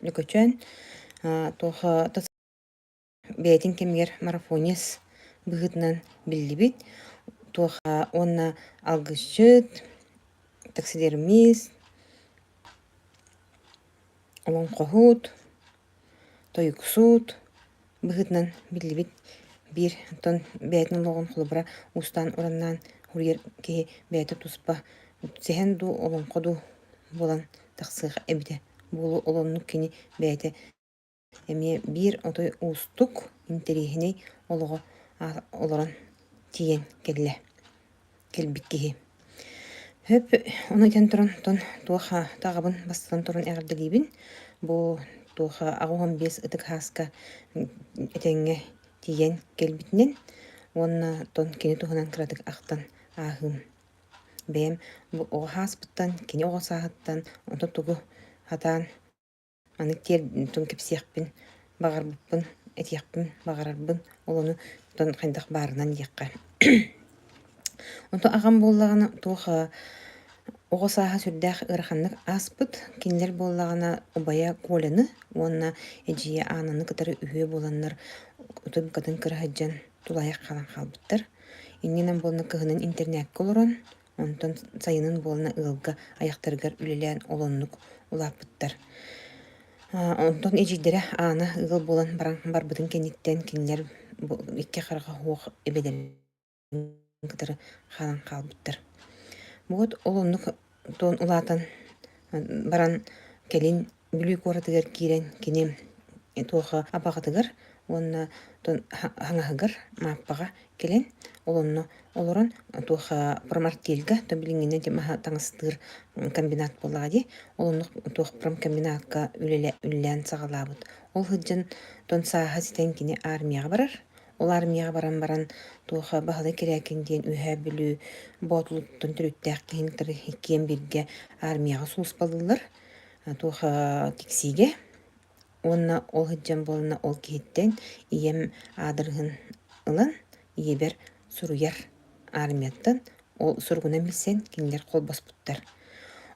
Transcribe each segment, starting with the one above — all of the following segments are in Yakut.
Лөкөчөөн туох бэйэтин кэмигэр марафонец быһыытынан биллибит туох уонна алгысчыт, таксидермист, олоҥхоһут, тойуксут быһыытынан биллибит биир оттон бэйэтин олоҕун холобура уустаан-ураннаан суруйар киһи бэйэтэ туспа сэһэн дуу, олоҥхо дуу буолан тахсыах эбитэ буолуо ол оннук кини бэйэтэ эмиэ биир отой уустук, интэриэһинэй олоҕу олорон тиийэн кэллэ, кэлбит киһи. Хөп, ону этэн туран, оттон туох таҕабын бастатан туран эҕэрдэлиибин. Бу туох 85 ытык һааска этэҥҥэ тиийэн кэлбитинэн уонна оттон кини туһунан кыратык ахтан ааһыым. Бэйэм бу оҕо сааспыттан, кини оҕо сааһыттан онтон тугу сатаан Аны тиэрдин кэпсиэхпин баҕарбыппын, этиэхпин баҕарарбын, ол ону оттон хайдах баарынан диэххэ. Онтон аҕам буоллаҕына туох оҕо сааһа сүрдээх ыараханнык ааспыт. Кинилэр буоллаҕына убайа Коляны уонна эдьиийэ Аананы кытары үһүө буоланнар утум кытын кыра сылдьан тулаайах хаалан хаалбыттар. Иннинэн буолна кыһынын интэрнээккэ олорон Онтон сайынын буолна ыалга айахтарыгар үлэлээн ол оннук улааппыттар. Онтон эдьиийдэрэ Аана ыал буолан баран барбытын кэнниттэн кинилэр бу икки хараҕа суох эбэлэрин кытары хаалан хаалбыттар. Вот ол оннук туон улаатан баран кэлин Бүлүү куоратыгар киирэн кини туоха абаҕатыгар уонна хаҥаһыгар Мааппаҕа кэлэн ол онно олорон туоха промартельга то билиҥҥинэн маһа таҥастыыр комбинат буоллаҕа дии ол онно туох промкомбинакка үлэлээн саҕалаабыт. Ол сылдьан тон сааһа ситэн кини армияҕа барар. Ол армияҕа баран баран туоха Баһылай Кирякин диэн Үөһээ Бүлүү Боотулуттан төрүттээх киһини кытары иккиэн бииргэ армияҕа сулууспалыыллар. Туох тиксиигэ уонна ол сылдьан буолна ол киһиттэн ийэм аадырыһын ылан ийэбэр суруйар армияттан ол суругунан билсэн кинилэр холбоспуттар.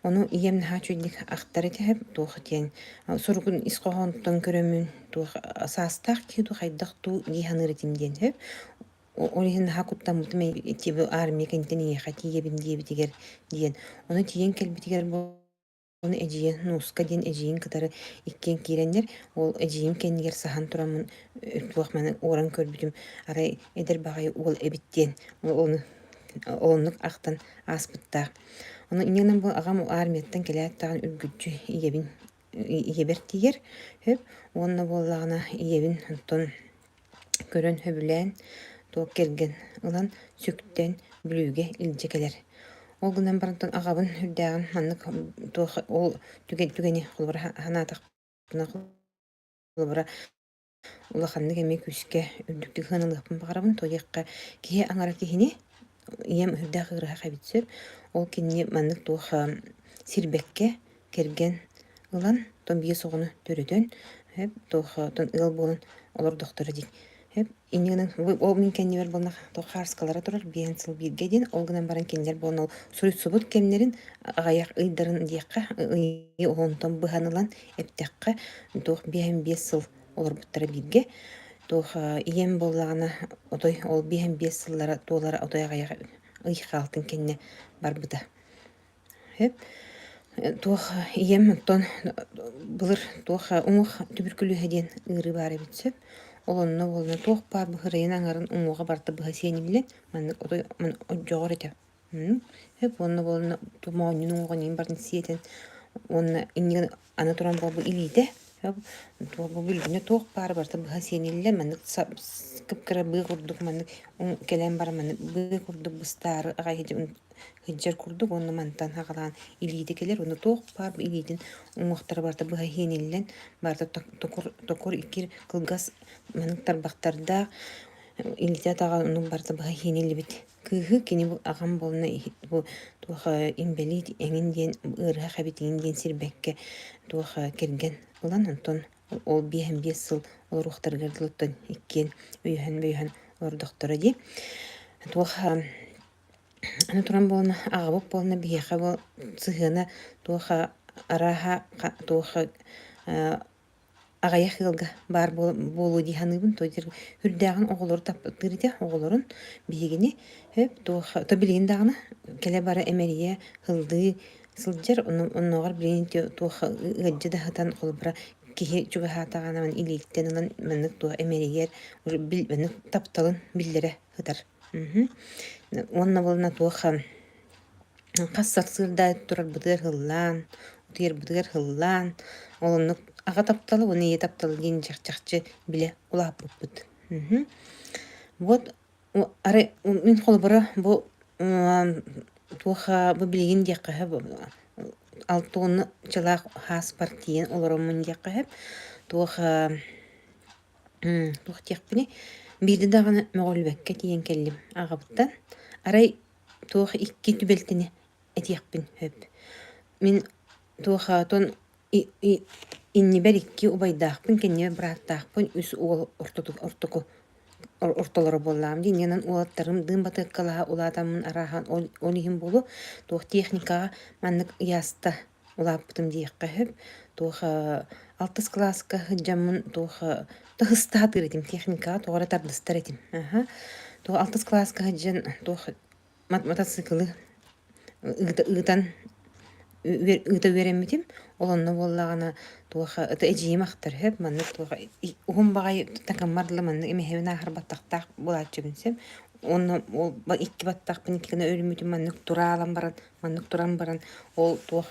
Ону ийэм наһаа үчүгэйдик ахтар этэ туох диэн суругун ис хоһоонуттан көрөммүн туох саастаах киһи дуу хайдах дуу дии саныыр этим диэн сөп. Ол иһин наһаа куттаммытым армия кэнниттэн эйиэхэ тиийэбин диэбитигэр диэн. Ону тиийэн кэлбитигэр Ону эдьиийэ Нууска диэн эдьиийин кытары иккиэн киирэннэр, ол эдьиийим кэннигэр саһан тураммын туох маны уоран көрбүтүм, арай эдэр баҕайы уол эбит диэн ону оннук ахтан ааспыттаах. Ону инньэ гынан бу аҕам армияттан кэлээт даҕаны үргүччү ийэбин ийэбэр тиийэр сөп уонна буоллаҕына ийэбин оттон көрөн сөбүлээн, туох кэргэн ылан сүктэн Бүлүүгэ илдьэ кэлэр. Ол гынан баран аҕабын үрдээҕин маннык туох ол түгэн түгэни холобура санаатахпына холобура улаханнык эмиэ күүскэ үрдүктүк сыаналыахпын баҕарабын. Тоҕо диэххэ киһи аҥара киһини ийэм үрдээх ыарыһах эбит сөп. Ол кинини маннык туох сирбэккэ кэргэн ылан, оттон биэс оҕону төрөтөн, туох оттон ыал буолан олордохторо дии. Инньэ гынан ол мин кэннибэр буолла туох хаарыскалара турар биэһин сыл бииргэ диэн, ол гынан баран кинилэр буолан ол суруйсубут кэмнэрин аҕыйах ыйдарын диэххэ, ыйы онтон быһан ылан эптэххэ, туох биэһин биэс сыл олорбуттара бииргэ. Туох ийэм буоллаҕына отой ол биэһин биэс сыллара туолара отой аҕыйах ый хаалтын кэннэ барбыта. Сөп. Туох ийэм оттон былыр туох уҥуох түбүркүлүөһэ диэн ыарыы баар эбит сөп. Ол онно буолла туох баар быһырайын аҥарын уҥуоҕа барыта быһа сиэниллэн маннык отой одьоҕор этэ. Сөп уонна буолла моонньун уҥуоҕун иин барытын сиэтэн уонна иннигин аны туран буолбу илиитэ туох бу бүлгүнэ туох баара барыта быһа сиэниллэн маннык кып-кыра быа курдук маннык кэлэн баран маннык быа курдук быстаары аҕай сылдьар курдук уонна мантан саҕалаан илиитэ кэлэр уонна туох баар бу илиитин уҥуохтара барыта быһа иһиэниллэн барыта токур токур икки кылгас маннык тарбахтардаах илиитэ атаҕа оннук барыта быһа иһиэниллибит кыыһы кини бу аҕам буолна бу туох инбэлиит эҥин диэн ыарыһах эбит эҥин диэн сирбэккэ туох кэргэн ылан онтон ол биэһэн биэс сыл олоруохтарыгар дылыттан иккиэн өйөһөн-бөйөһөн олордохторо дии туох Аны туран буолна, аҕабыт буолна биһиэхэ бу сыһыана туох арааһа туох Аҕыйах ыалга баар буолуо дии саныыбын. То үрдээҕин оҕолору таптыыр этэ, оҕолорун биһигини. Сөп туох то билигин даҕаны кэлэ-бара эмэрийэ, һылдыы сылдьар. Оннооҕор билигин туох ыалдьа да сытан холобура киһи чугаһаатаҕына илииттэн ылан маннык туох эмэрийэр, маннык тапталын биллэрэ сытар. Уонна буолна туох Хас сарсыарда турарбытыгар һыллаан, утуйарбытыгар һыллаан, ол оннук аҕа таптала уонна ийэ таптала диэн чахчы билэ улааппыппыт. Вот арай мин холобура бу туох бу билигин диэххэ сөп алтуонну чылаах хааспар тиийэн олороммун диэххэ сөп. Туох туох диэхпиний биирдэ даҕаны мөҕүллүбэккэ тиийэн кэллим аҕабыттан. Арай Туох икки түбэлтэни этиэхпин сөп. Мин туох аатын иннибэр икки убайдаахпын, кэннибэр бырааттаахпын, үс уол ортоту ортолоро буоллаҕым дии. Инньэ гынан уолаттарым дыым батыаккалаһа улаатаммын арааһа ол иһин буолуо, туох техникаҕа маннык ыйааста улааппытым диэххэ сөп. Туох алтыс кылааска сылдьаммын туох таһыстаатыыр этим техникаҕа тоҕо эрэ тардыстар этим. Аха. Туох алтыс кылааска сылдьан туох мотоциклы ыытан ыыта үөрэммитим. Ол онно буоллаҕына туох эдьиийим ахтар сөп маннык туох уһун баҕайы такыммар дылы маннык эмэһэбин ааһар баттахтаах буолааччыбын сөп. Уонна ол икки баттахпын икки гына өрүммүтүм маннык тураалан баран Маннык туран баран ол туох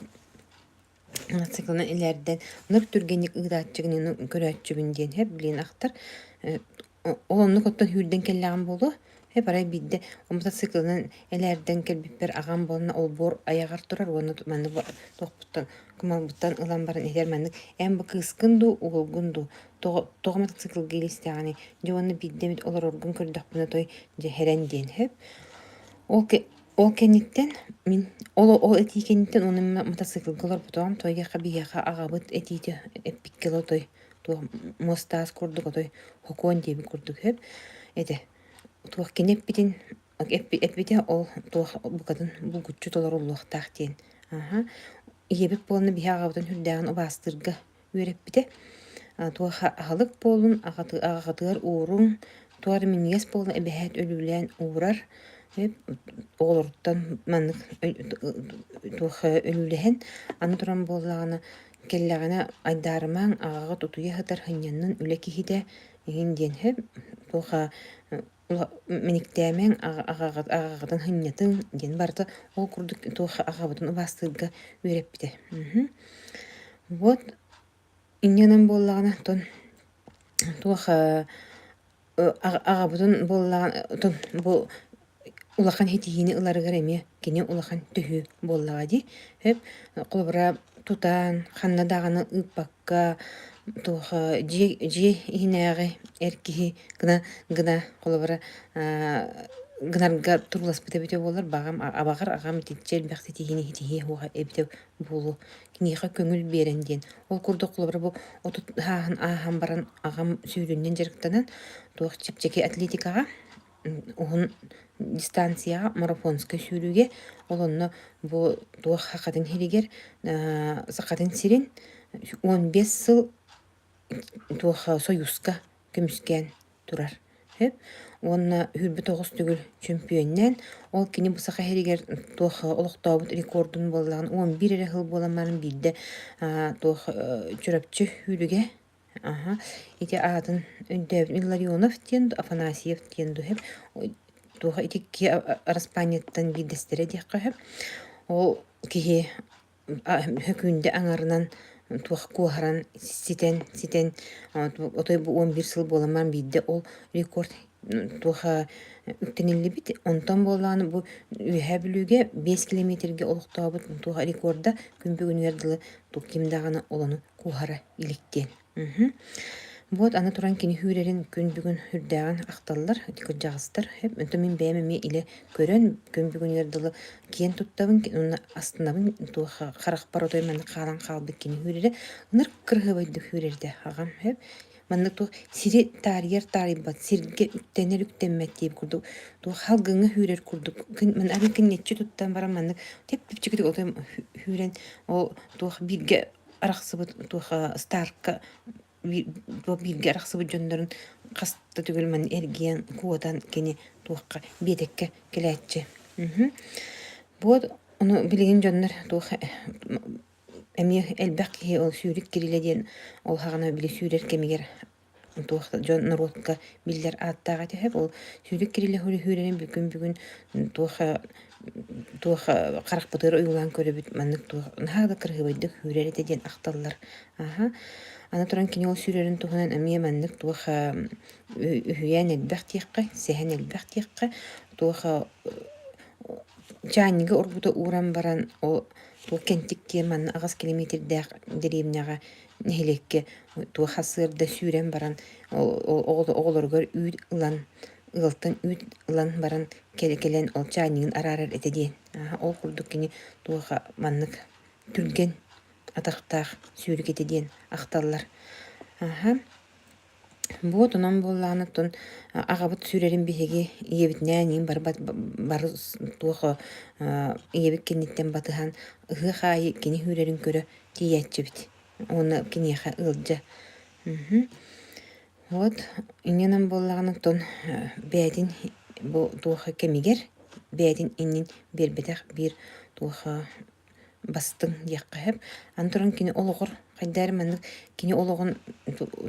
мотоциклынан илээрдэн ынырык түргэнник ыытааччыгын көрөөччүбүн диэн һэп билин ахтар. Ол оннук оттон сүүрдэн кэллэҕим буолуо. Һэп арай биирдэ мотоциклынан элээрдэн кэлбиппэр аҕам буолна олбуор айаҕар турар уонна маннык туохпуттан кумалбыттан ылан баран этэр маннык эн бу кыыскын дуу уолгун дуу тоҕо тоҕо мотоциклга илистэҕиний дьэ уонна биирдэ эмит олороргун көрдөхпүнэ той дьэ һэрэн диэн һэп ол Ол кэнниттэн мин ол ол этии кэнниттэн уонна мотоциклга олорботоҕум тойгиэхэ биһиэхэ аҕабыт этиитэ эппиккэ дылы отой туох муостаас курдук отой хокуон диэбит курдук сөп этэ. Туох кини эппитин эппитэ ол туох букатын булгуччу толоруллуохтаах диэн. Аха. Ийэбит буолан биһи аҕабытын сүрдээҕин убаастыырга үөрэппитэ. Туох аһылык буоллун, аҕаҕытыгар ууруҥ, туох эрэ минньигэс буоллун эбэһээт өлүүлээн уурар, оҕолоруттан маннык туох өлүүлэһэн, аны туран буоллаҕына кэллэҕинэ айдаарымаҥ, аҕаҕыт утуйа сытар сынньаннын үлэ киһитэ игин диэн сөп. Туох мэниктээмэҥ, аҕаҕытын сынньатыҥ диэн барыта ол курдук туох аҕабытын убаастыырга үөрэппитэ. Вот инньэ гынан буоллаҕына оттон туох аҕабытын буоллаҕына оттон бу улахан ситиһиини ыларыгар эмиэ кини улахан төһүү буоллаҕа дии. Сөп холобура тутан ханна даҕаны ыыппакка туох дьиэ дьиэ иһинээҕи эр киһи гына гына холобура гынарга турууласпыт эбитэ буоллар баҕам абаҕар аҕам итиччэ элбэх ситиһиини ситиһиэ суоҕа эбитэ буолуо. Киниэхэ көҥүл биэрэн диэн. Ол курдук холобура бу 30 сааһын ааһан баран аҕам сүүрүүнэн дьарыктанан туох чэпчэки атлетикаҕа уһун дистанцияҕа марафонскай сүүрүүгэ ол онно бу туох Сахатын сиригэр Сахатын сирин 15 сыл туох Союзка көмүскээн турар. Сөп. Уонна 29 төгүл чөмпүйүөннээн, ол кини бу Саха сиригэр туох олохтообут рекордун буоллаҕын 11 эрэ сыл буолан баран биирдэ туох Чурапчы сүүрүгэ аха ити аатын өйдөөбүт Илларионов диэн Афанасьев диэн дуо туох ити икки араспаанньаттан биирдэстэрэ диэххэ сөп. Ол киһи Өкүүндэ аҥарынан туох куоһаран ситэн ситэн отой бу 11 сыл буолан баран биирдэ ол рекорд туох үктэниллибит. Онтон буоллаҕына бу Үөһээ Бүлүүгэ 5 километрга олохтообут туох рекорда күн бүгүнүгэр дылы ким даҕаны ол ону куоһара илик диэн. Мгм. Вот аны туран кини сүүрэрин күн бүгүн сүрдээҕин ахталлар, ити кырдьаҕастар. Онтон мин бэйэм эмиэ илэ көрөн, күн бүгүнүгэр дылы киэн туттабын, уонна астынабын, туох харахпар отой маннык хаалан хаалбыт кини сүүрэрэ. Ынырык кыраһыабайдык сүүрэрдэ аҕам. Маннык туох сири таарыйар таарыйбат, сиргэ үктэнэр үктэммэт диэбит курдук, туох халгыҥҥа сүүрэр курдук, арыы киннэччи туттан баран маннык тэп-тэпчикитик отой сүүрэн, ол туох бииргэ арахсыбыт туох старка бииргэ арахсыбыт дьоннорун хас да төгүл манна эргийэн куотан кини туохха биэтэккэ кэлээччи. Вот ону билигин дьоннор туох эмиэ элбэх киһи ол сүүрүк Кирилэ диэн ол хаҕана били сүүрэр кэмигэр туох дьон норуотка биллэр ааттаах этэ сөп. Ол сүүрүк Кирилэ сүүрэрин бүгүн бүгүн туох туох харахпытыгар ойуулаан көрөбүт маннык туох наһаа да кыраһыабайдык сүүрэр этэ диэн ахталлар. Аха. Аны туран кини ол сүүрэрин туһунан эмиэ маннык туох үһүйээн элбэх диэххэ, сэһэн элбэх диэххэ, туох чаанньыгы оргута ууран баран ол туох кэнтик диэн манна аҕыс килэмиэтирдээх дэриэбинэҕэ нэһилиэккэ туох сарсыарда сүүрэн баран оҕолоругар үүт ылан ыалтан үүт ылан баран кэлэн ол чаанньыгын араарар этэ диэн. Ол курдук кини туох маннык түргэн атахтаах сүүрүк этэ диэн ахталлар. Аха. Буот онон буоллаҕына оттон аҕабыт сүүрэрин биһиги ийэбитинээн иин барбат бары туох ийэбит кэнниттэн батыһан ыһыах аайы кини сүүрэрин көрө тиийээччибит уонна киниэхэ ыалдьа. Вот инньэнэн буоллаҕына оттон бэйэтин бу туох кэмигэр бэйэтин иннин биэрбэтэх биир туох бастыҥ диэххэ сөп. Аны туран кини олоҕор хайдах эрэ маннык кини олоҕун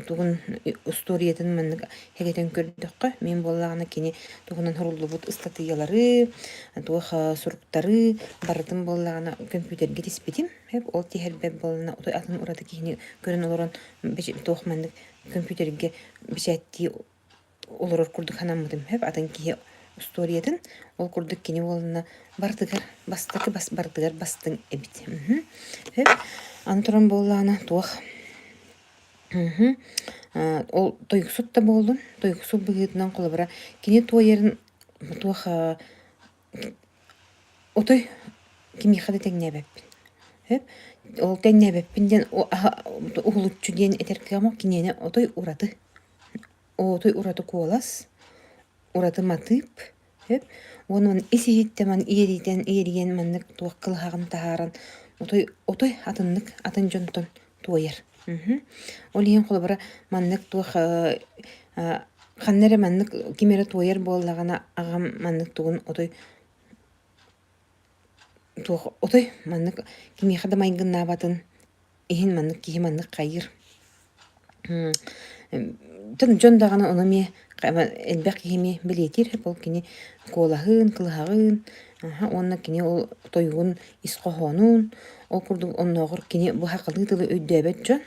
тугун устуоруйатын маннык сэгэтэн көрдөххө, мин буоллаҕына кини туһунан суруллубут ыстатыйалары, туох суруктары барытын буоллаҕына көмпүүтэргэ тиспитим. Сөп ол тиһэрбэр буоллаҕына отой атын ураты киһини көрөн олорон туох маннык көмпүүтэргэ бэчээттии олорор курдук санаммытым сөп атын киһи устуоруйатын ол курдук кини уолуна барытыгар бастакы бас барытыгар бастыҥ эбит сөп аны туран буоллаҕына туох ол тойуксут да буоллун тойуксут быһыытынан холобура кини туойарын туох отой кимиэхэ да тэҥнээбэппин сөп ол тэҥнээбэппин диэн уһулуччу диэн этэр кыаҕым киниэнэ отой ураты Отой ураты куолас, ураты матыып, сөп. Уонна ис-иһиттэн маны иэритэн, иэрийэн маннык туох кылыһаҕын таһааран отой отой атыннык атын дьонтон туойар. Ол иһин холобура маннык туох ханна эрэ маннык ким эрэ туойар буоллаҕына аҕам маннык тугун отой туох отой маннык кимиэхэ да майгыннаабатын иһин маннык киһи маннык хайыыр. Дьон даҕаны ону эмиэ элбэх киһи эмиэ бэлиэтиир ол кини куолаһын, кылыһаҕын уонна кини ол тойугун ис хоһоонун ол курдук оннооҕор кини бу сахалыы тылы өйдөөбөт дьон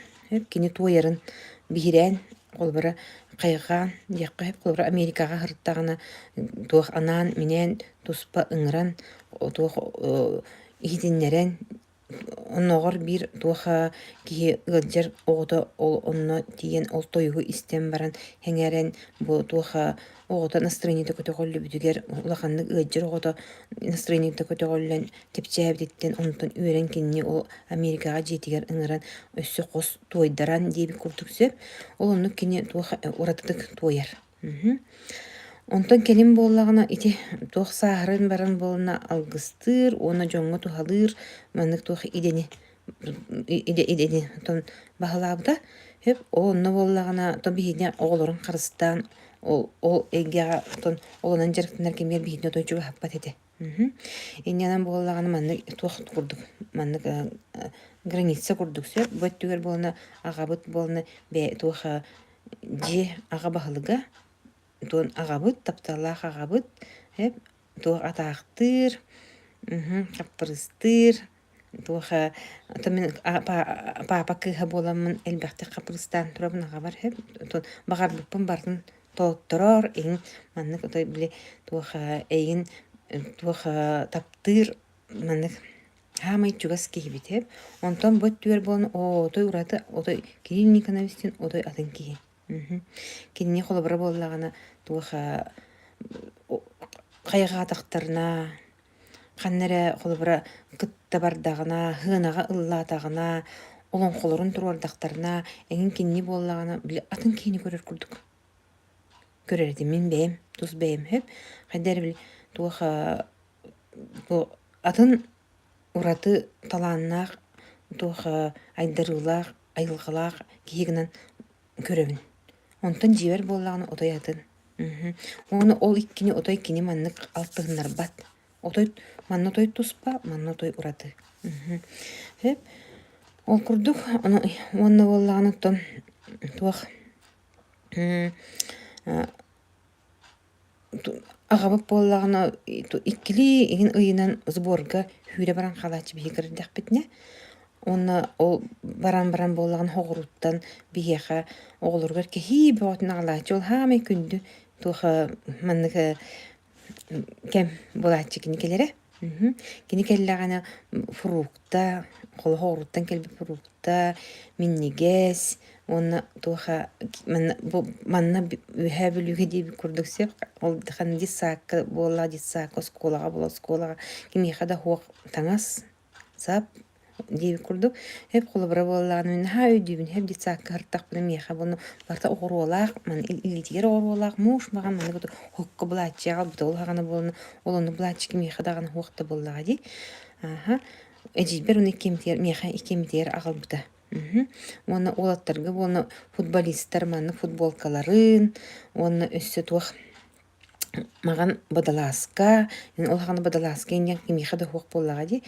кини туойарын биһирээн холобура хайҕаан диэххэ сөп холобура Америкаҕа сырыттаҕына туох анаан-минээн туспа ыҥыран туох иһитиннэрэн Оннооҕор биир туох киһи ыалдьар оҕото ол онно тиийэн ол тойугу истэн баран сэҥээрэн бу туох оҕото настроениета көтөҕүллүбүтүгэр улаханнык ыалдьар оҕото настроениета көтөҕүллэн чэпчээбититтэн онтон үөрэн кинини ол Америкаҕа дьиэтигэр ыҥыран өссө хос туойдаран диэбит курдук сөп. Ол оннук кини туох уратытык туойар. Онтон кэлин буоллаҕына ити туох сааһыран баран буолна алгыстыыр уонна дьоҥҥо туһалыыр маннык туох идэни идэ идэни оттон баһылаабыта. Сөп ол онно буоллаҕына то биһиги оҕолорун харыстаан ол ол эйгэҕэ оттон ол онон дьарыктанар кэмигэр биһигини отой чугаһаппат этэ. Инньэнэн буоллаҕына маннык туох курдук маннык граница курдук сөп бу өттүгэр буолна аҕабыт буолна бэйэ туох Дьиэ аҕа баһылыга, туон аҕабыт, тапталлаах аҕабыт, эп туох атаахтыыр, хаппырыыстыыр, туох то мин паапа кыыһа буоламмын элбэхтик хаппырыыстаан турабын аҕабар эп баҕарбыппын барытын толотторор, эйигин маннык отой били туох эйигин туох таптыыр маннык Хаамай чугас киһибит эбит. Онтон бу өттүгэр буолан отой ураты, отой Кирилл Никоновичтыын отой атын киһи. Кинини холобура буоллаҕына туох хайҕаатахтарына, ханна эрэ холобура кытта бардаҕына, сыанаҕа ыллаатаҕына, олоҥхолорун туруордахтарына, эҥин кинини буоллаҕына, били атын киһини көрөр курдук көрөр этим мин бэйэм, тус бэйэм сөп. Хайда эрэ били туох Бу атын ураты талааннаах, туох айдарыылаах, айылҕалаах киһи гынан. көрөбүн. Онтон дьиэбэр буоллаҕына отой атын. Уонна ол иккини отой кини маннык алтыһыннарбат. Отой манна отой туспа, манна отой ураты. Сөп. Ол курдук ону уонна буоллаҕына оттон туох Аҕабыт буоллаҕына иккилии игин ыйынан сборга сүүрэ баран хаалааччы биһиги кэрдэхпитинэ уонна ол баран баран буоллаҕына соҕурууттан биһиэхэ оҕолоругар кэһии бөҕөтүн аҕалааччы ол саамай күндү туох маннык кэм буолааччы кини кэлэрэ. Кини кэллэҕинэ фрукта, холоһо оҕуруттан кэлбит фрукта, минньигэс уонна туоха манна бу манна Үөһээ Бүлүүгэ диэбит курдук сөп. Ол ханна детсадка буолла детсадка, оскуолаҕа буолла оскуолаҕа кимиэхэ да суох таҥас, сап диэбит курдук. Эп холобура буоллаҕына мин наһаа өйдүүбүн, эп детсадка сырыттахпына миэхэ буну барыта оҕуруолаах, маны илиитигэр оҕуруолаах муус маҕан маннык хокко былааччыйа аҕалбыта ол аҕана буолан ол онно былааччык миэхэ даҕаны суох да буоллаҕа дии. Ааһа эдьиийбэр уну иккиэмитигэр миэхэ иккиэмитигэр аҕалбыта. Уонна уолаттарга буолна футболистар маннык футболкаларын уонна өссө туох Маҕан водолазка, улахан водолазка диэн кимиэхэ да суох буоллаҕа дии.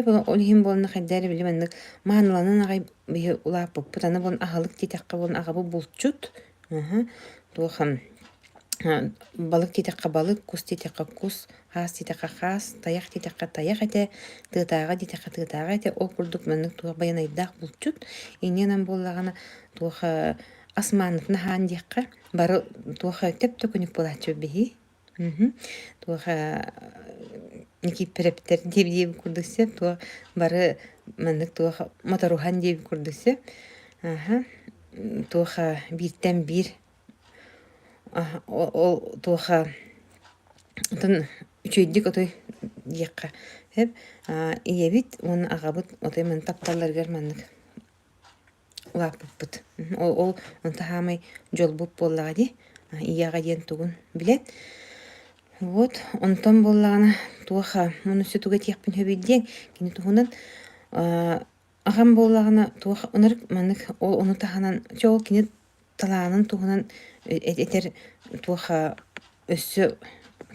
Ол иһин буолна хайдах эрэ били маннык мааныланан аҕай биһи улааппыппыт. Аны буолан аһылык диэтэххэ буолан аҕабыт булчут. Туох балык диэтэххэ балык, кус диэтэххэ кус, хаас диэтэххэ хаас, тайах диэтэххэ тайах этэ, тыатааҕы диэтэххэ тыатааҕы этэ. Ол курдук маннык туох байанайдаах булчут. Инньэ буоллаҕына туох ас маанытын аһаан диэххэ Бары туох төп-төкүнүк буолааччы биһи. Туох Никииппэрэптэр диэбит курдук сөп, туох бары маннык туох моторуһан диэбит курдук сөп. Аха туох бииртэн биир ол туох отон үчүгэйдик отой диэххэ сөп. Ийэбит уонна аҕабыт отой маннык тапталларыгар маннык Улааппыппыт. Ол ол онто саамай дьолбут буоллаҕа дии, ийэҕэ диэн тугун билэн. Вот онтон буоллаҕына туох мунусу тугу этиэхпин сөбүй диэн кини туһунан аҕам буоллаҕына туох ынырык маннык ол ону таһынан чэ ол кини талаанын туһунан этэр туох өссө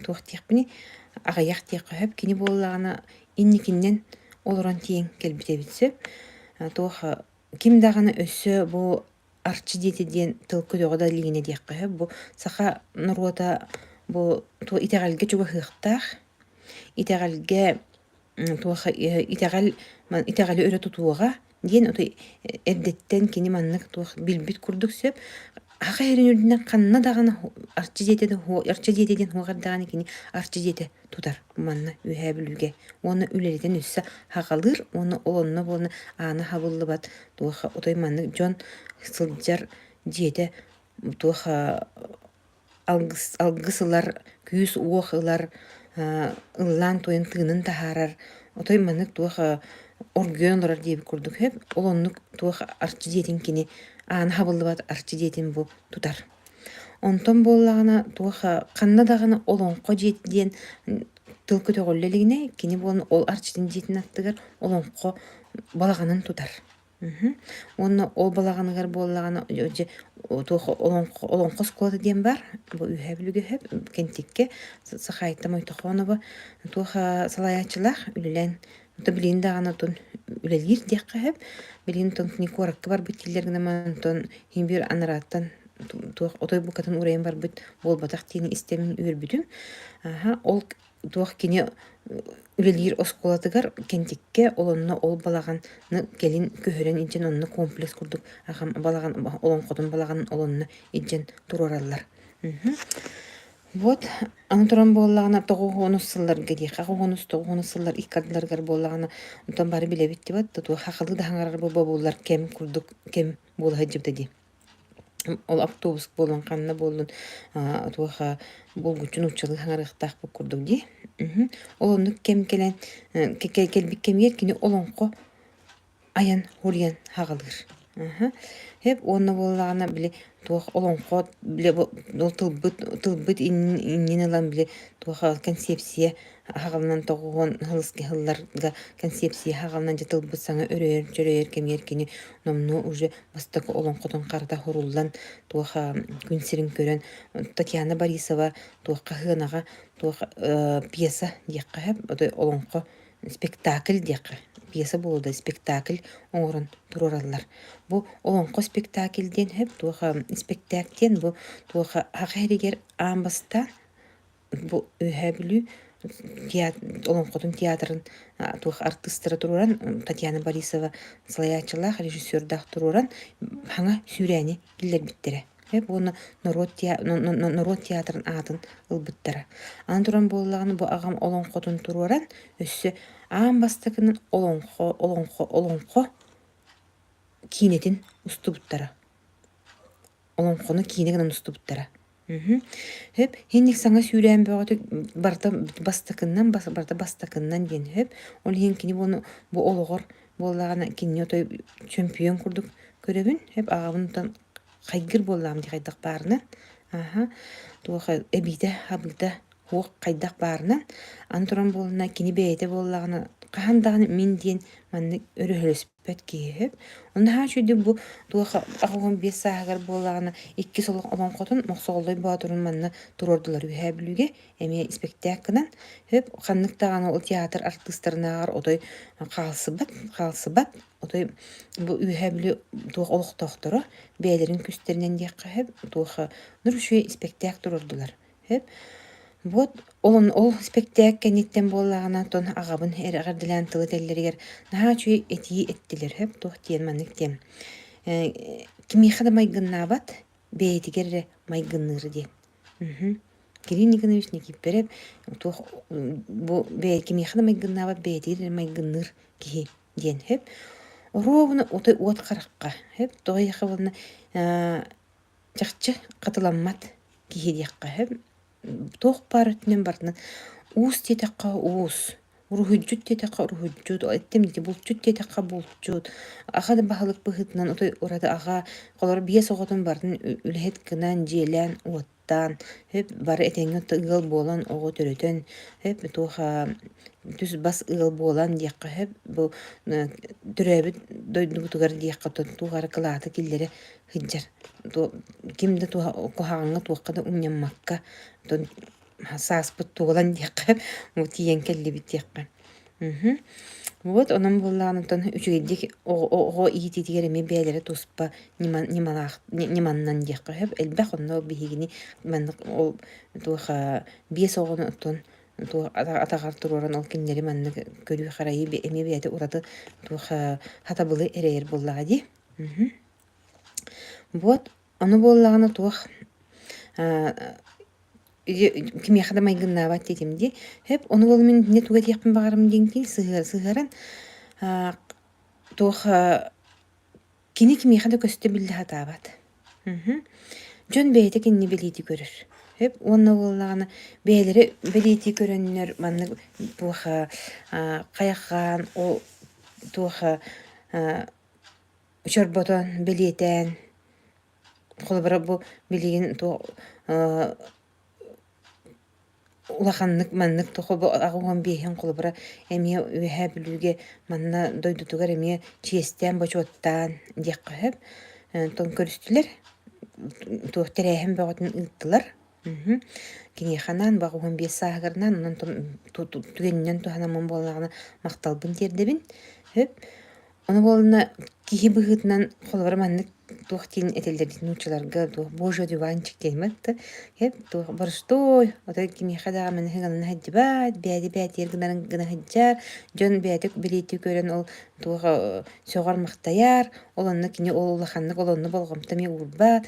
туох диэхпиний аҕыйах диэххэ сөп. Кини буоллаҕына инникиннэн олорон тиийэн кэлбит эбит сөп. Туох ким даҕаны өссө бу арчы диэтэ диэн тыл көтөҕө да илигинэ диэххэ сөп. Бу саха норуота бу итэҕэлгэ чугаһыахтаах, итэҕэлгэ туох итэҕэл итэҕэли өрө тутуоҕа диэн отой эрдэттэн кини маннык туох билбит курдук сөп. Аха иһэрин үрдүнэн ханна даҕаны арчы дьиэтэ арчы дьиэтэ диэн суох эрдэҕинэ кини арчы дьиэтэ тутар манна Үөһээ Бүлүүгэ уонна үлэлэтэн өссө хаҕалыыр уонна ол онно буолна аана хабыллыбат туох отой маннык дьон сылдьар дьиэтэ туох алгыс алгыс ылар, күүс-уох ылар, ыллаан-туойан тыынын таһаарар, отой маннык туох оргуйан олорор диэбит курдук сөп. Ол оннук туох арчы дьиэтин кини аана хабыллыбат арчы дьиэтин бу тутар. Онтон буоллаҕына туох ханна даҕаны олоҥхо дьиэтэ диэн тыл көтөҕүллэ илигинэ кини буолан ол арчытын дьиэтин аттыгар олоҥхо балаҕанын тутар. Уонна ол балаҕаныгар буоллаҕына дьэ туох олоҥхо олоҥхо оскуолата диэн баар. Бу Үөһээ Бүлүүгэ сөп Кэнтиккэ Сахаайта Мойтохонова туох салайааччылаах үлэлээн онтон билигин даҕаны отон үлэлиир диэххэ сөп. Билигин онтон кини куоракка барбыт дииллэр гынан онтон иһин биир анарааттан туох отой букатын уурайан барбыт буолбатах диэни истэммин үөрбүтүм. Аха ол туох кини үлэлиир оскуолатыгар Кэнтиккэ ол онно ол балаҕаны кэлин көһөрөн илдьэн онно комплекс курдук аҕам балаҕан олоҥхотун балаҕанын ол онно илдьэн туруораллар. Вот аны туран буоллаҕына тоҕус сылларга диэххэ оҕонус тоҕус сыллар икки ардыларыгар буоллаҕына онтон бары билэбит дибат туох хахалыы да хаҥарар бобуллар кэм курдук кэм буола сылдьыбыта дии. Ол автобус буоллун, ханна буоллун туох булгуччу нууччалыы саҥарыахтаахпыт курдук дии. Ол оннук кэм кэлэн кэлбит кэмигэр кини олоҥхо айан хуруйан хаҕалыыр. Сөп уонна буоллаҕына били туох олоҥхо били ол тылбыт тылбыт иннин ылан били туох кэнсиэпсийэ аһаҕаланан тоҕуһуон сылларга кэнсиэпсийэ аһаҕаланан дьэ тылбыт саҥа өрөйөр чөрөйөр кэмигэр кини номнуо уже бастакы олоҥхотун харата суруллан туох күн сирин көрөн Татьяна Борисова туохха сыанаҕа туох пьеса диэххэ сөп олоҥхо спектакль диэххэ пьеса буолуо да спектакль оҥорон туруораллар. Бу олоҥхо спектакль диэн сөп туох испэктээк диэн бу туох саха иһигэр аан бастаан бу Үөһээ Бүлүү олоҥхотун театрын туох артыыстара туруоран Татьяна Борисова салайааччылаах режиссердаах туруоран саҥа сүүрээни киллэрбиттэрэ. Уонна норуот норуот театрын аатын ылбыттара. Аны туран буоллаҕына бу аҕам олоҥхотун туруоран өссө аан бастакынан олоҥхо олоҥхо олоҥхо киинэтин устубуттара. Олоҥхону киинэ гынан устубуттара. Сөп. Инник саҥа сүүрээн бөҕөтө барыта бастакыннан барыта бастакыннан диэн сөп. Ол иһин кини буону бу олоҕор буоллаҕына кинини отой чөмпүйүөн курдук көрөбүн. Сөп аҕабын хайгыр буоллаҕым дии хайдах баарынан. Аха. Туох эбиитэ абыыта суох хайдах баарынан. Аны туран буоллаҕына кини бэйэтэ буоллаҕына хаһан даҕаны мин диэн маннык өрөһөлөспөт киһи сөп. Наһаа үчүгэйдик бу туох 85 сааһыгар буоллаҕына иккис олоҥхотун Мохсоҕоллой Боотурун манна туруордулар Үөһээ Бүлүүгэ эмиэ испэктээк гынан сөп ханнык даҕаны ол театр артыыстарынааҕар отой хаалсыбат хаалсыбат отой бу Үөһээ Бүлүү туох олохтоохторо бэйэлэрин күүстэринэн диэххэ сөп туох нур үчүгэй испэктээк туруордулар Сөп. Вот ол ол испэктээк кэнниттэн буоллаҕына, оттон аҕабын эрэ эҕэрдэлээн тыл этэллэригэр наһаа үчүгэй этии эттилэр. Сөп туох диэн маннык диэн э, кимиэхэ да майгыннаабат, бэйэтигэр эрэ майгынныыр диэн. Мгм. Кирилл Никонович Никифоров туох бу бэйэ кимиэхэ да майгыннаабат бэйэтигэр эрэ майгынныыр киһи диэн сөп. Оруобуна отой уот харахха сөп. Тоҕо диэххэ буолна э, Чахчы хатыламмат киһи диэххэ сөп. Туох баар өттүнэн барытынан уус диэтэххэ уус, уруһуйдьут диэтэххэ уруһуйдьут, эттим дии булчут диэтэххэ булчут, аҕа да баһылык быһыытынан отой ураты аҕа холобур биэс оҕотун барытын үлэһит гынан, дьиэлээн, уоттаан, сөп бары этэҥҥэ ыал буолан, оҕо төрөтөн, сөп туох түс-бас ыал буолан диэххэ сөп. Бу төрөөбүт дойдубутугар диэххэ туох эрэ кылааты киллэрэ сылдьар ким да куһаҕаҥҥа туохха да умньаммакка оттон сааспыт туолан диэххэ тиийэн кэллибит диэххэ вот онон буоллаҕына оттон үчүгэйдик оҕо иитиитигэр эмиэ бэйэлэрэ туспа ньымалаах ньыманнан диэххэ сөп элбэх онно биһигини маннык ол туох биэс оҕону оттон туох атаҕар туруоран ол кинилэри маннык көрүү-харайыы эмиэ бэйэтэ ураты туох хатабылы эрэйэр буоллаҕа дии Вот, ону буоллаҕына туох кимиэхэ да майгыннаабат диэтим дии. Сөп, ону буолла мин итиннэ тугу этиэхпин баҕарабын диэн сыһыаран туох кини кимиэхэ да көстө биллэ сатаабат. Дьон бэйэтэ кинини бэлиэтии көрөр. Сөп, уонна буоллаҕына бэйэлэрэ бэлиэтии көрөннөр маннык туох хайахаан ол туох чорботон, бэлиэтээн, холобура бу билигин туох улаханнык маннык 85-ин холобура эмиэ Үөһээ Бүлүүгэ манна дойдутугар эмиэ чиэстээн, бочуоттаан диэххэ сөп. Онтон көрүстүлэр, туох тэрээһин бөҕөтүн ыыттылар. Киниэхэ анаан бу 85 сааһыгар анаан онон түгэнинэн туһанаммын буоллаҕына махталбын тиэрдэбин. Сөп. Ону буоллаҕына киһи быһыытынан холобура маннык туох диэн этэллэр дии нууччаларга туох божий одуванчик диэн да эп туох боростуой отой кимиэхэ даҕаны ыһыҥалана сылдьыбат бэйэтэ бэйэтигэр гынарын гына сылдьар дьон бэйэтэ бэлиэтии көрөн ол туох сөҕөр-махтайар ол онно кини ол улаханнык ол онно болҕомто эмиэ уурбат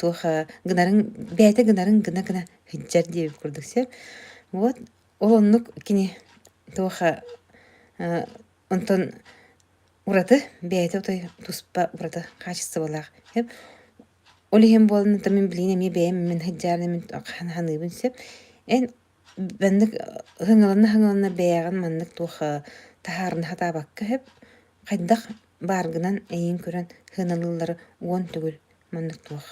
туох гынарын бэйэтэ гынарын гына-гына сылдьар диэбит курдук сөп вот ол оннук кини туох Онтон ураты, бэйэтэ отой туспа ураты хаачыстыбалаах. Ол иһин буолан мин билигин эмиэ бэйэм мин сылдьаарын мин ханыыбын сөп. Эн маннык ыһыҥалана-ыһыҥалана бэйэҕин маннык туох таһаарына сатаабакка сөп. Хайдах бааргынан эйигин көрөн сыаналыыллара 10 төгүл маннык туох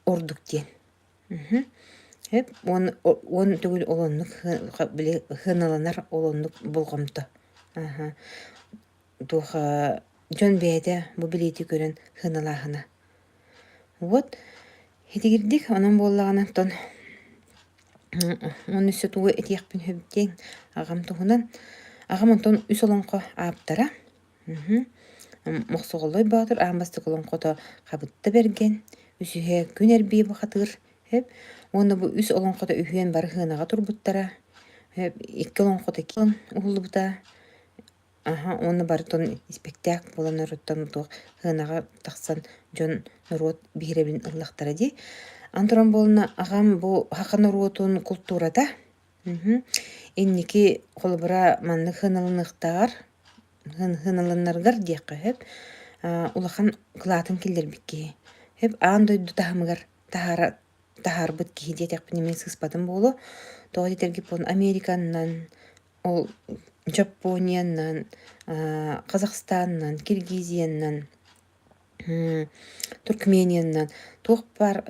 ордук диэн. Сөп 10 төгүл ол оннук били сыаналанар ол оннук болҕомто. Аһа туох дьон бэйэтэ бу билиити көрөн сыаналааһына. Вот итигирдик онон буоллаҕына оттон уонна өссө тугу этиэхпин сөп диэн аҕам туһунан. Аҕам онтон үс олоҥхо ааптара. Мохсоҕоллой Боотур аан бастакы олоҥхото Хабытта Бэргэн, үсүһэ Күн Эрбии Бухатыыр сөп. Уонна бу үс олоҥхото үһүөн бары сыанаҕа турбуттара. Сөп. Икки олоҥхото уһуллубута. Аһа уонна барытын испэктээк буолан оруттан туох сыанаҕа тахсан дьон норуот биһирэбилин ыллахтара дии. Аны туран буолна аҕам бу саха норуотун култуурата инники холобура маннык сыаналаныахтааҕар сыаналанарыгар диэххэ сөп улахан кылаатын киллэрбит киһи. Сөп аан дойду таһымыгар таһаара таһаарбыт киһи диэтэхпинэ мин сыыспатым буолуо. Тоҕо диэтэргит буолан Американнан ол Дьоппуониянан, Казахстанынан, Киргизиянан, Туркмениянан, туох баар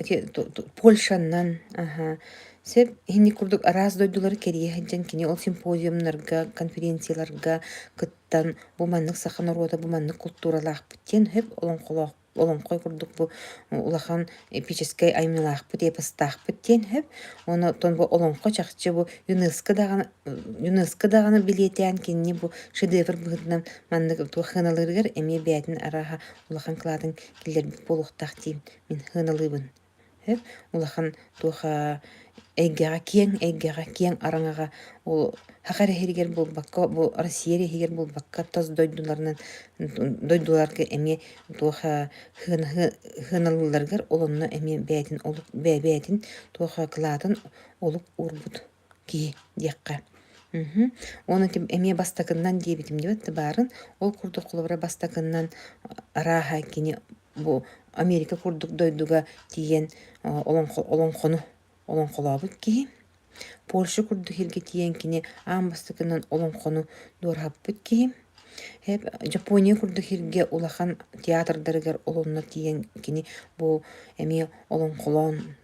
Польшаннан аһа сөп итинник курдук араас дойдулары кэрийэ сылдьан кини ол симпозиумнарга, конференцияларга кыттан бу маннык саха норуота бу маннык култууралаахпыт диэн сөп олоҥхолоох олоҥхо курдук бу улахан эпическэй айымньылаахпыт, эпостаахпыт диэн сөп. Уонна оттон бу олоҥхо чахчы бу ЮНЕСКО даҕаны ЮНЕСКО даҕаны билиэтээн кинини бу шедевр быһыытынан маннык туох сыаналыырыгар эмиэ бэйэтин арааһа улахан кылаатын киллэрбит буолуохтаах диэн мин сыаналыыбын. Улахан туох эйгэҕэ киэҥ эйгэҕэ киэҥ араҥаҕа ол саха эрэ иһигэр буолбакка бу Россия эрэ иһигэр буолбакка тас дойдуларынан дойдуларга эмиэ туох сыаналыылларыгар ол онно эмиэ бэйэтин олук бэйэтин туох кылаатын олук уурбут киһи диэххэ. Уонна эмиэ бастакыннан диэбитим диэбит баарын ол курдук холобура бастакыннан арааһа кини бу Америка курдук дойдуга тиийэн олоҥхону олоҥхолообут киһи. Польша курдук сиргэ тиийэн кини аан бастакынан олоҥхону дуораһыппыт киһи. Япония курдук сиргэ улахан театрдарыгар олонно тиийэн кини бу эмиэ олоҥхолоон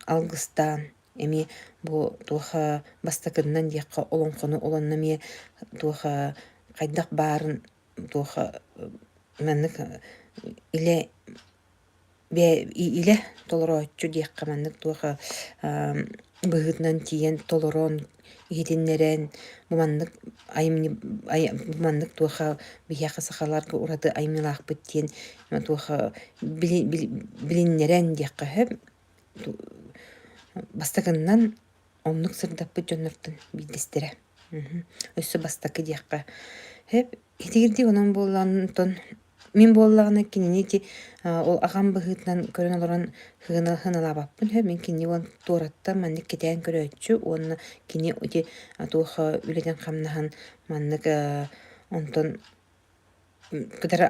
алгыстаан эмиэ бу туох бастакыннан диэххэ олоҥхону олонно эмиэ туох хайдах баарын туох маннык илэ илэ толорооччу диэххэ маннык туох быһыытынан тиийэн толорон иһитиннэрэн бу маннык айымньы бу маннык туох биһиэхэ сахаларга ураты айымньылаахпыт диэн туох билиннэрэн диэххэ сөп бастакыннан оннук сырдаппыт дьоннортон биирдэстэрэ. Өссө бастакы диэххэ сөп. Итигирдик онон буоллаҕына мин буоллаҕына кинини ити ол аҕам быһыытынан көрөн олорон сыаналаабаппын сөп. Мин кинини уон туораттан маннык кэтээн көрөөччү уонна кини ити туох үлэтин-хамнаһын маннык онтон кытары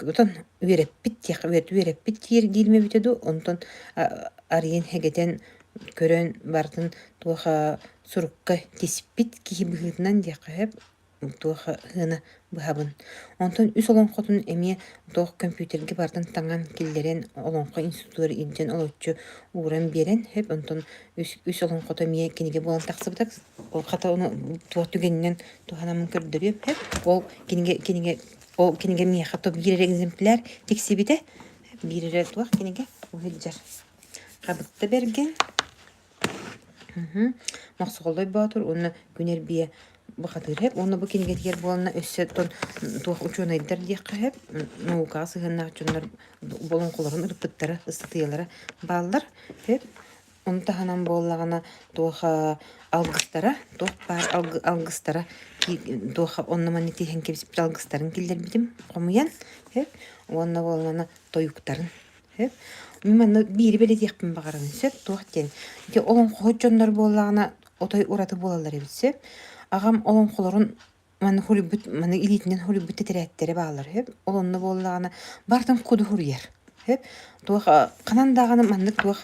отон үөрэппит диэх үөрэппит диир диирим эбитэ дуу, онтон арыйан хэгэтэн көрөн барытын туох сурукка тиспит киһи быһыытынан диэххэ сөп, туох сыана быһабын. Онтон үс олоҥхотун эмиэ туох компьютергэ барытын таҥан киллэрэн олоҥхо институтугар илдьэн олоччу ууран биэрэн сөп, онтон үс үс олоҥхото эмиэ кинигэ буолан тахсыбыта. Ол хата ону туох түгэнинэн туһанаммын көрдөрүөм сөп. Ол кинигэ кинигэ ол кинигэ миэхэ то биир эрэ экземпляр тиксибитэ. Биир эрэ туох кинигэ сылдьар. Хабытта Бэргэн, Мохсоҕоллой Боотур уонна Күн Эрбиэ бухатыыр сөп. Уонна бу кинигэтигэр буолна өссө тон туох учуонайдар диэххэ сөп. Наукаҕа сыһыаннаах дьоннор олоҥхолорун ырыппыттара, ыстатыйалара бааллар. Сөп. Ону таһынан буоллаҕына туох алгыстара, туох баар алгыстара туох онно-манна тииһэн кэбиспит алгыстарын киллэрбитим хомуйан сөп уонна буоллаҕына тойуктарын сөп. Мин манна биири бэлиэтиэхпин баҕарабын сөп туох диэн ити олоҥхоһут дьоннор буоллаҕына отой ураты буолаллар эбит сөп. Аҕам олоҥхолорун Маны хоруйбут, маны илиитинэн хоруйбут тэтэрээттэрэ бааллар үһү. Ол онно буоллаҕына барытын куду хоруйар үһү. Туох ханан даҕаны маннык туох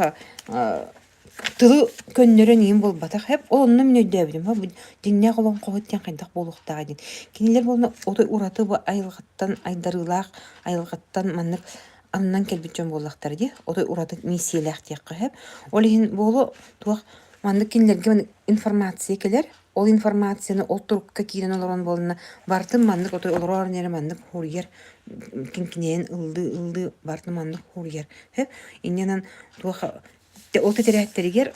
Тылы көннөрөн иһин буолбатах эп ол онно мин өйдөөбүтүм бу дьиҥнээх олоҥхоһут диэн хайдах буолуохтааҕый диэн. Кинилэр буолла отой ураты бу айылҕаттан айдарыылаах айылҕаттан маннык ананан кэлбит дьон буоллахтара дии. Отой ураты миссиялээх диэххэ сөп. Ол иһин буолуо туох маннык кинилэргэ маннык информация кэлэр. Ол информацияны ол турукка киирэн олорон буолна барытын маннык отой олороор эрэ маннык хуруйар киҥкинэйэн ыллыы-ыллыы барытын маннык хуруйар. Сөп. Инньэ туох Ол тэтэрээттэригэр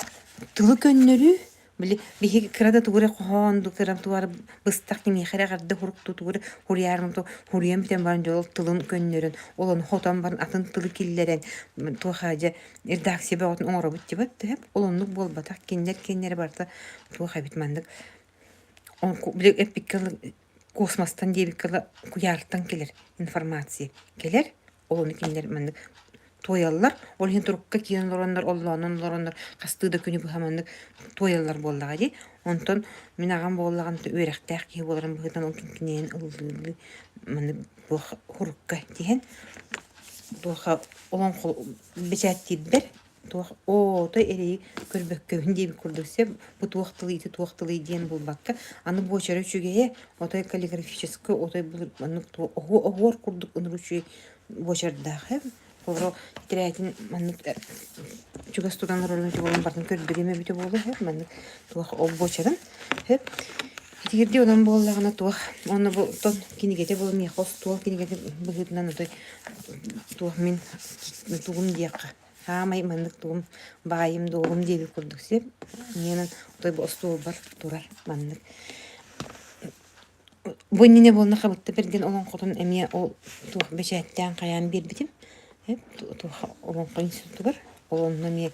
тылы көннөрүү, били биһиги кыра да тугу эрэ хоһоон дуу, кыра тугу эрэ быстах кимиэхэ эрэ эҕэрдэ сурук дуу, тугу эрэ суруйаарым дуу, суруйан бүтэн баран дьэ ол тылын көннөрөн, ол ону хотон баран атын тылы киллэрэн туох дьэ редакция бөҕөтүн оҥоробут диэбэт төһө ол оннук буолбатах. Кинилэр кинилэрэ барыта туох эбит маннык били эппиккэ космостан диэбиккэ куйаартан кэлэр информация кэлэр Ол ону кинилэр маннык туойаллар. Ол иһин турукка киирэн олороннор, оллоонон олороннор хастыы да күнү быһа маннык туойаллар буоллаҕа дии. Онтон мин аҕам буоллаҕын үөрэхтээх киһи буоларын быһыытынан ол кинигэни ыллыылыы маннык туох хурукка тиһэн туоха олоҥхо бэчээттиирбэр туох оото эрэйи көрбөккөбүн диэбит курдук сөп бу туох тылый ити туох тылый диэн булбакка аны буочара үчүгэйэ отой каллиграфическай отой маннык оһуор курдук ынырык үчүгэй буочардаах ээ Холобура тирээтин маннык чугас тутан олорон буолан барытын көрдөрүөм эбитэ буолуо сөп маннык туох ол буочарын сөп итигирдии онон буоллаҕына туох уонна бу тон кинигэтэ буолан миэхэ остуол кинигэтэ быһыытынан отой туох мин тугум диэххэ Саамай маннык тугум баайым-дуолум диэбит курдук сир. Инньэ отой бу остуолбар турар маннык. Бу иннинэ буолна Хабытта Бэргэн олоҥхотун эмиэ ол туох бэчээттээн хайаан биэрбитим. Туох олоҥхо институтугар. Ол онно эмиэ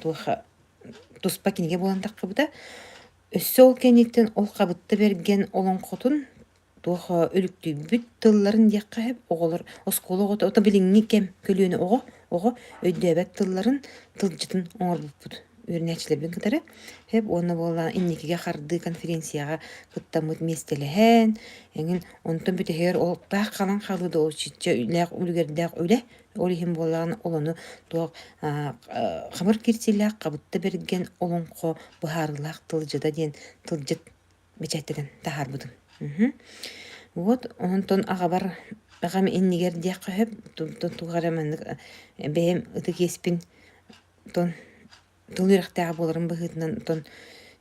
туох туспа кинигэ буолан таххыбыта. Өссө ол кэнниттэн ол Хабытта Бэргэн олоҥхотун туох өлүктүйбүт тылларын диэххэ сөп оҕолор оскуола оҕото ото билиҥҥи кэм көлүөнэ оҕо оҕо өйдөөбөт тылларын тылдьытын оҥорбуппут үөрэнээччилэрбин кытары сөп уонна буолла инникигэ хардыы конференцияҕа кыттаммыт миэстэлэһэн эҥин онтон бүтэһигэр ол таах халан хаалыы да ол чиччэ үлээх үлүгэрдээх үлэ ол иһин буоллаҕына ол ону туох хабыр кирсиилээх хабытта бэргэн олоҥхо быһаарыылаах тылдьыта диэн тылдьыт бэчээттэтэн таһаарбытым. Вот онтон аҕабар аҕам иннигэр диэххэ сөп туох эрэ маннык бэйэм ытык иэспин тон тыл үөрэхтээҕэ буоларым быһыытынан тон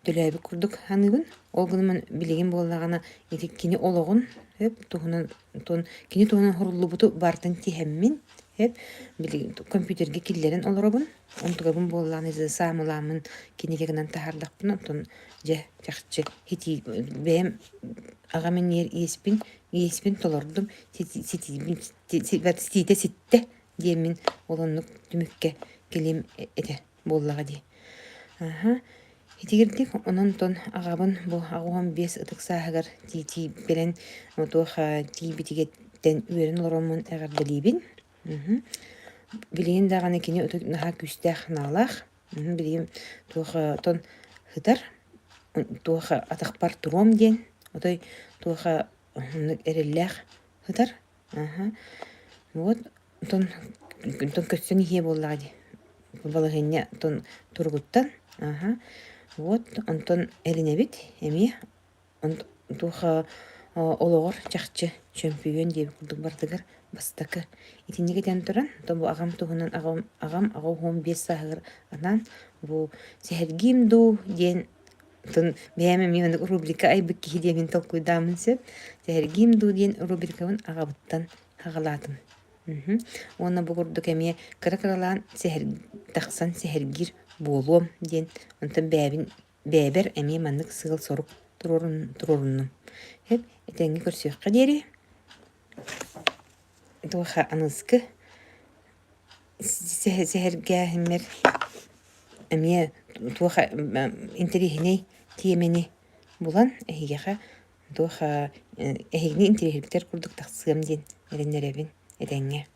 төлөөбүт курдук саныыбын. Ол гынан билигин буоллаҕына ити кини олоҕун сөп туһунан тон кини туһунан суруллубуту барытын тиһэммин сөп билигин компьютерга киллэрэн олоробун. Онтугабын буоллаҕына саамылааммын кинигэ гынан таһаардахпына онтон дьэ чахчы итии бэйэм аҕам иннигэр иэспин иэспин толордум ситиибин ситиитэ ситтэ диэммин ол оннук түмүккэ кэлиэм этэ буоллаҕа дии. Аһа итигирдик онон тон аҕабын бу 85 ытык сааһыгар тиийбэрэн туох тиийбитигиттэн үөрэн олороммун эҕэрдэлиибин. Билигин даҕаны кини ытык наһаа күүстээх санаалаах. Билигин туох тон сытар, туох атахпар туруом диэн, отой туох оннук эрэллээх сытар. Вот онтон онтон көстөн иһиэ буоллаҕа дии. Балаһыанньа тон туругуттан. Вот онтон эрэнэбит эмиэ Туох олоҕор чахчы чөмпүйүөн диэбит курдук барытыгар бастакы. Итинник этэн туран, то бу аҕам туһунан аҕам аҕам 85 сааһыгар анаан бу сэһэргиим дуу диэн тын бэйэм эмиэ оннук рубрика айбыт киһи диэмин толкуйдааммын сөп. Сэһэргиим дуу диэн рубрикабын аҕабыттан аҕалаатым. Уонна бу курдук эмиэ кыра-кыралаан сэһэр тахсан сэһэргиир буолуом диэн онтон бэйэбин Бэйэбэр эмиэ маннык сыал-сорук туруоруннум. Сөп, этэҥҥэ көрсүөххэ диэри. Туоха аныгыскы сэһэргээһиммэр эмиэ туох интэриэһинэй тиэмэни булан эһиэхэ туох эһигини интэриэһиргэтэр курдук тахсыам диэн эрэннэрэбин этэҥҥэ.